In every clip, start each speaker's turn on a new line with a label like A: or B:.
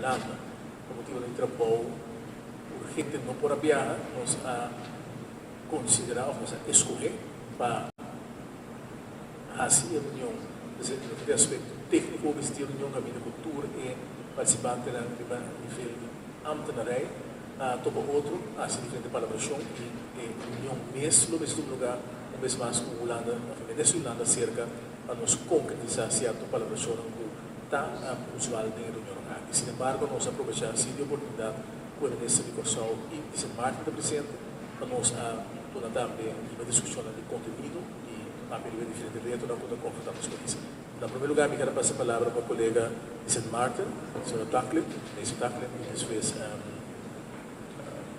A: Hulanda. Pa motibu di trabou urgente no por a biaha, nos a konsiderá òf nos a eskohé pa hasi e reunion. Entonces, loke ta e aspekto tékniko mester di e reunion kaminda ku tur e partisipantenan riba nivel di ambtenarij a topa otro, hasi diferente palabrashon i e reunion mes lo mester tuma lugá un bes mas ku Hulanda òf e minister di Hulanda serka pa nos konkretisá sierto palabrashonnan ku ta usual den e reunionnan aki. Sinembargo, nos a probechá si di oportunidat ku e minister di Kòrsou i di Sint Maarten ta presente pa nos a duna tambe riba diskushonnan di kontenido i papia riba e diferente retonan ku ta konfrontá nos pais. Na promé lugá mi ker a pasa palabra pa kolega di Sint Maarten, señora Taklin, Neisy Taklin i despues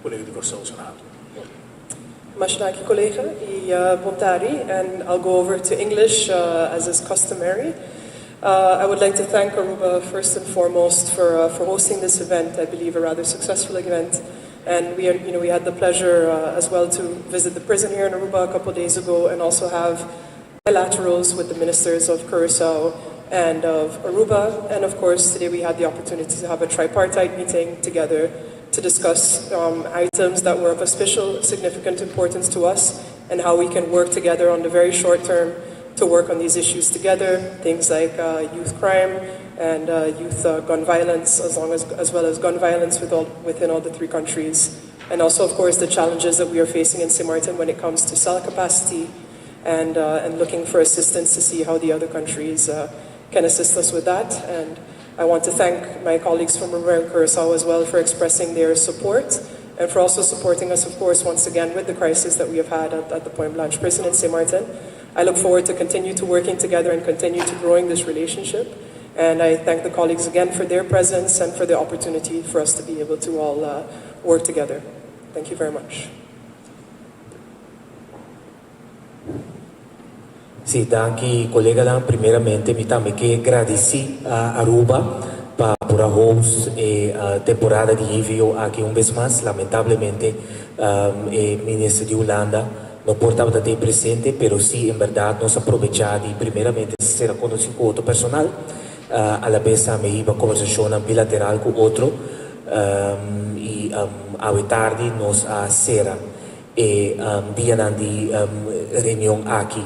A: kolega di Kòrsou, señora Hato.
B: Masha danki collega y bon tardi and I'll go over to English as is customary. I would like to thank Aruba first and foremost for for hosting this event, I believe a rather successful event. And we, you know, we had the pleasure as well to visit the prison here in Aruba a couple days ago and also have bilaterals with the ministers of Curacao and of Aruba. And of course, today we had the opportunity to have a tripartite meeting together to discuss items that were of a special significant importance to us and how we can work together on the very short term to work on these issues together, things like youth crime and youth gun violence, as, long as, as well as gun violence with all, within all the three countries. And also, of course, the challenges that we are facing in St. Martin when it comes to cell capacity and looking for assistance to see how the other countries can assist us with that. And I want to thank my colleagues from Aruba and Curacao as well for expressing their support and for also supporting us, of course, once again with the crisis that we have had at the Point Blanche Prison in St. Martin. I look forward to continue to working together and continue to growing this relationship. And I thank the colleagues again for their presence and for the opportunity for us to be able to all work together. Thank you very much.
C: Si, danki coleganan. Primeramente mi tambe ke gradisí a Aruba pa por a host e temporada di JVO aki un bes mas. Lamentablemente e minister di Hulanda no por tabata tei presente, pero si en berdad nos a probechá di primeramente sera konosí ku otro personal, alabes tambe hiba kombersashonnan bilateral ku otro i awe tardi nos a sera e dianan di reunion aki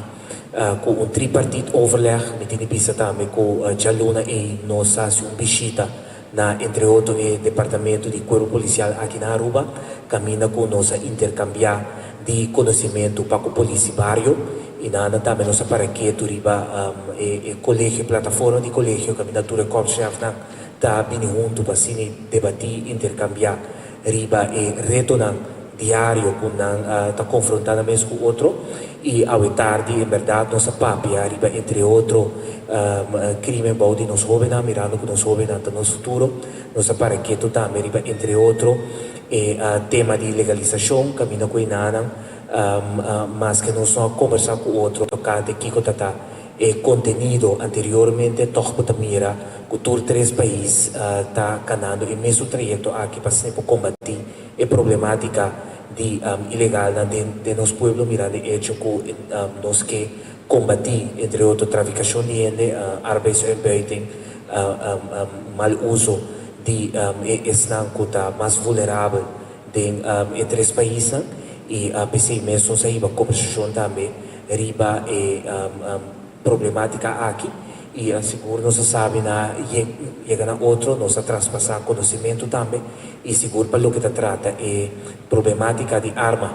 C: ku un tripartiet overleg. Mi tin di bisa tambe ku djaluna ei nos a hasi un bishita na entre otro e departamento di Cuerpo Policial aki na Aruba, kaminda ku nos a interkambiá di konosimentu pa ku polis di bario i nan tambe nos a para ketu riba e kolegio, plataforma di kolegio kaminda tur e korpschefnan ta bini huntu pa asina debatí, interkambiá riba e retonan diario ku nan ta konfrontá nan mes ku otro. I awe tardi en bèrdat nos a papia riba entre otro krimen bou di nos hóbennan, mirando ku nos hóbennan ta nos futuro. Nos a para ketu tambe riba entre otro e tema di legalisashon, kaminda ku e nanan maske nos no a kombersá ku otro tokante kiko ta ta e kontenido anteriormente, tòg bo ta mira ku tur tres pais ta kanando e mesun trayekto aki pa asina por kombatí e problemátika di ilegalnan den nos pueblo, mirando e echo ku nos ke kombatí entre otro trafikashon di hende, arbeidsuitbuiting, mal uso di esnan ku ta mas vulnerabel den e tres paisnan. I p'esei mes nos a hiba kombersashon tambe riba e problemátika aki i sigur nos a sabi na yega na otro, nos a traspasá konosimentu tambe i sigur pa loke ta trata e problemátika di arma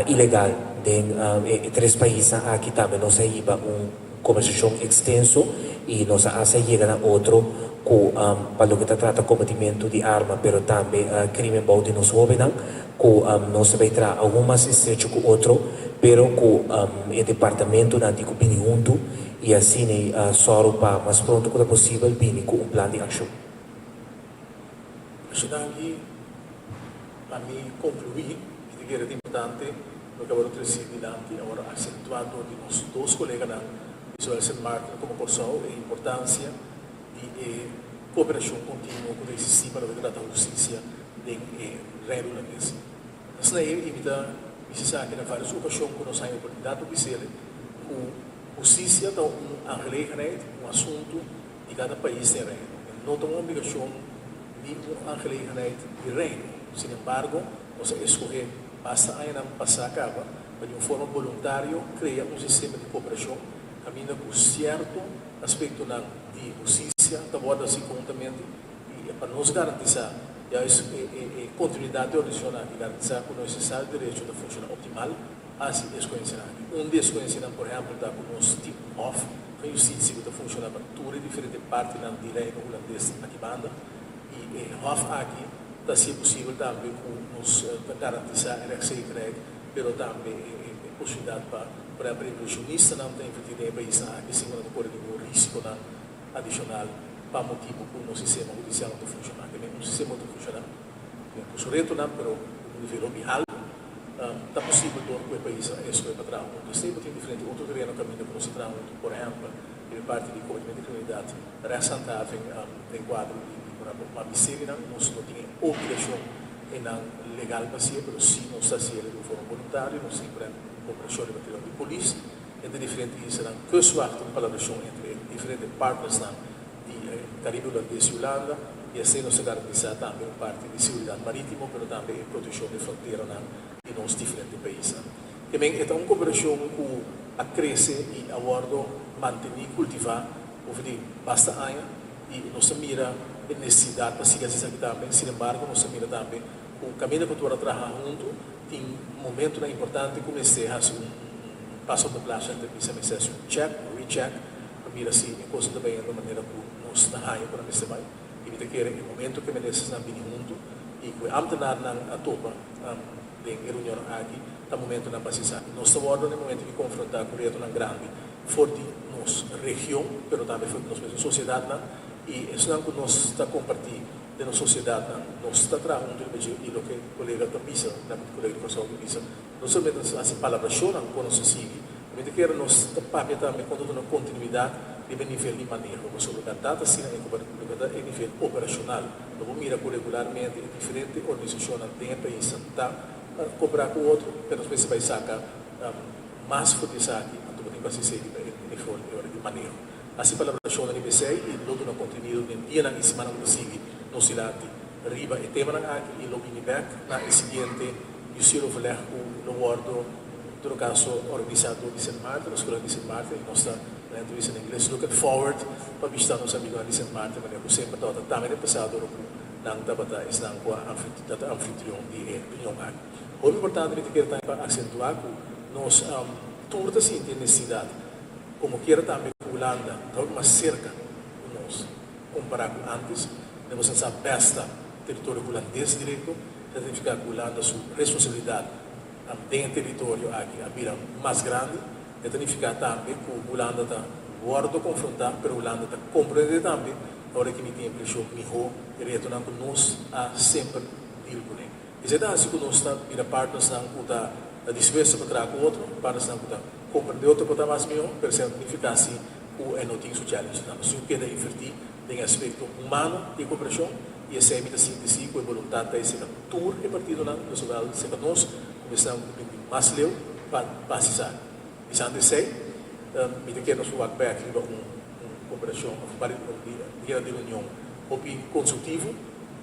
C: ilegal den e tres paisnan aki tambe nos a hiba un kombersashon ekstenso i nos a hasta yega na otro ku pa loke ta trata kombatimentu di arma pero tambe krimen bou di nos hóbennan ku nos ta bay traha aun mas estrecho ku otro, pero ku e departamentonan tin ku bini huntu i asina sòru pa mas pronto ku ta posibel bini ku un plan di akshon.
A: Masha danki. Pa mi konkluí, mi ta kere ta importante loke a wòrdu tresí dilanti a wòrdu aksentuá dor di nos dos koleganan di zowel Sint Maarten komo Kòrsou e importansia di e kooperashon kontinuo ku ta eksistí pa loke ta trata hustisia den e Reino Hulandes. Asina ei mi ta bisa esaki na varios okashon ku nos haña oportunidat pa bis'el ku hustisia ta un aangelegenheid, un asuntu di kada pais den Reino. E no ta un obligashon ni un aangelegenheid di Reino. Sinembargo, nos a escoge basta añanan pasa caba pa di un forma boluntario crea un sistema di cooperacion caminda cu cierto aspectonan di husticia ta wordo haci conhuntamente y pa nos garantisa juist e continuidad di organisacion aki, garantisa cu nos Estado di Derecho ta funciona optimal, haci e escogencianan aki. Un di e escogencianan por ehempel ta cu nos tin un Hof van Justitie cu ta funciona pa tur e diferente partinan di Reino Hulandes aki banda y e Hof aki ta haci posibel tambe cu nos ta garantisa e rechtszekerheid pero tambe e posibilidad pa por ehempel inversionistanan ta inverti den e paisnan aki sin cu nan ta core ningun risiconan adicional pa motibo cu nos sistema hudicial no ta funciona. Tambe un sistema ta funciona cu su retonan pero un nivel hopi halto. Ta posibel dor cu e pais a escoge pa traha hunto. Esey bo tin diferente otro tereno caminda cu nos ta traha hunto, por ehempel den e parti di combatimentu di criminalidad, rechtshandhaving den cuadro di por ehempel pa miserinan nos no tin e obligacion enan legal pa hacié, pero si nos ta hacié di un forma voluntario. Nos tin por ehempel cooperacion riba tereno di polis entre diferente islanan, kustwacht, un palabracion entre e diferente partnersnan di Caribe Hulandes y Hulanda y asina nos ta garantisa tambe un parti di seguridad maritimo pero tambe e proteccion di fronteranan di nos diferente paisnan. Temen e ta un cooperacion cu a crece y a wordo manteni, cultiva over di basta aña y nos ta mira e necesidad pa sigui haci esaki tambe. Sin embargo nos ta mira tambe cu caminda cu tur a traha hunto tin momentonan importante cu mester haci un paso op de plaats en ta bisa mester haci un check, un recheck, pa mira si e kosnan ta bayendo manera ku nos ta haña ku nan mester bai. I mi ta kere e momento ku e ministersnan bini huntu i ku e ámtenarnan a topa den e reunionnan aki ta momentonan pa hasi esaki. Nos ta wòrdu na e momento di konfrontá ku retonan grandi for di nos region pero tambe for di nos mesun sosiedatnan i esnan ku nos ta kompartí den nos sosiedatnan nos ta traha huntu riba dje i loke kolega ta bisa, kolega di Kòrsou ta bisa, no solamente nos ta hasi palabrashonnan ku nos ta sigui. Mi ta kere nos ta papia tambe kon ta duna kontinuidat riba e nivel di maneho, pasobra loke a ta ta asina e loke ta e nivel operashonal. Lo bo mira ku regularmente e diferente organisashonnan den e paisnan ta koperá ku otro, pero nos mester bai saka mas for di esaki, anto bo tin ku hasi esei riba e nivel e ora di maneho. Hasi palabrashonnan riba esei i lo duna kontenido den dianan i simannan ku ta sigui nos dilanti riba e temanan aki i lo bini bèk na e siguiente Bestuursoverleg ku lo wòrdu En todo caso organisa door di Sint Maarten, nos colega di Sint Maarten y nos ta, na entrevista na ingles, looking forward pa bishita nos amigonan di Sint Maarten manera cu semper tabata tambe den pasado ora cu nan tabata esnan cu a ta anfitrion di e reunion aki. Hopi importante mi ta kere tambe pa accentua cu nos tur ta sinti e necesidad como kiera tambe cu Hulanda ta hopi mas cerca cu nos compara cu antes, den boso sa besta territorio Hulandes directo, ta significa cu Hulanda su responsabilidad Den e teritorio aki a bira mas grandi. E ta nifiká tambe ku Hulanda ta wòrdu konfrontá, pero Hulanda ta komprendé tambe ora ki mi tin impreshon mihó e retonan ku nos a semper deal kuné. Esei ta hasi ku nos ta bira partnersnan ku ta dispuesto pa traha ku otro, partnersnan ku ta komprendé otro por ta mas mihó, pero esei no ta nifiká si ku e no tin su challengesnan. Nos tin ku keda invertí den e aspekto humano di e koperashon i esei mi ta sinti si ku e boluntat ta esei ta Tur e partidonan lo sobral serka nos ku esnan ku bin di mas leu pa basi esaki. Bisando esei, mi ta kere nos por wak bek riba un koperashon òf un dia di reunion hopi konstruktivo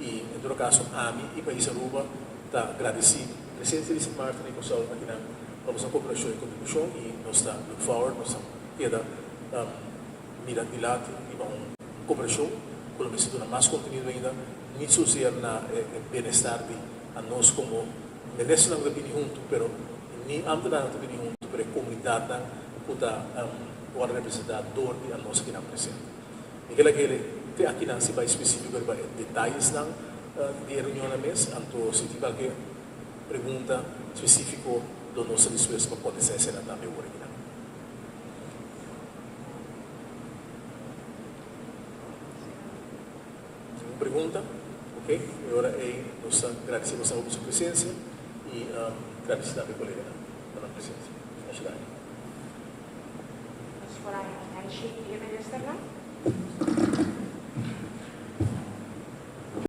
A: i en todo kaso ami i pais Aruba ta gradesí presensia di Sint Maarten i Kòrsou akinan pa boso koperashon i kontribushon i nos ta look forward, nos ta keda mira dilanti riba un koperashon ku lo mester duna mas kontenido ainda. Ni zozeer na e bienestar di anos komo ministernan ku ta bini huntu, pero ni ambtenarnan ku ta bini huntu, pero e komunidatnan ku ta wòrdu representá dor di anos akinan presente. Mi ke laga te akinan si bai spesífiko riba e detayesnan di e reunionnan mes, anto si tin kualke pregunta spesífiko lo nos ta dispuesto pa kontestá esenan tambe ora akinan. Ningun pregunta? Ok, e ora ei nos ta gradisé boso pa boso presensia i gradisé tambe koleganan pa nan presensia. Masha danki.
D: Nos por a handshake di e ministernan.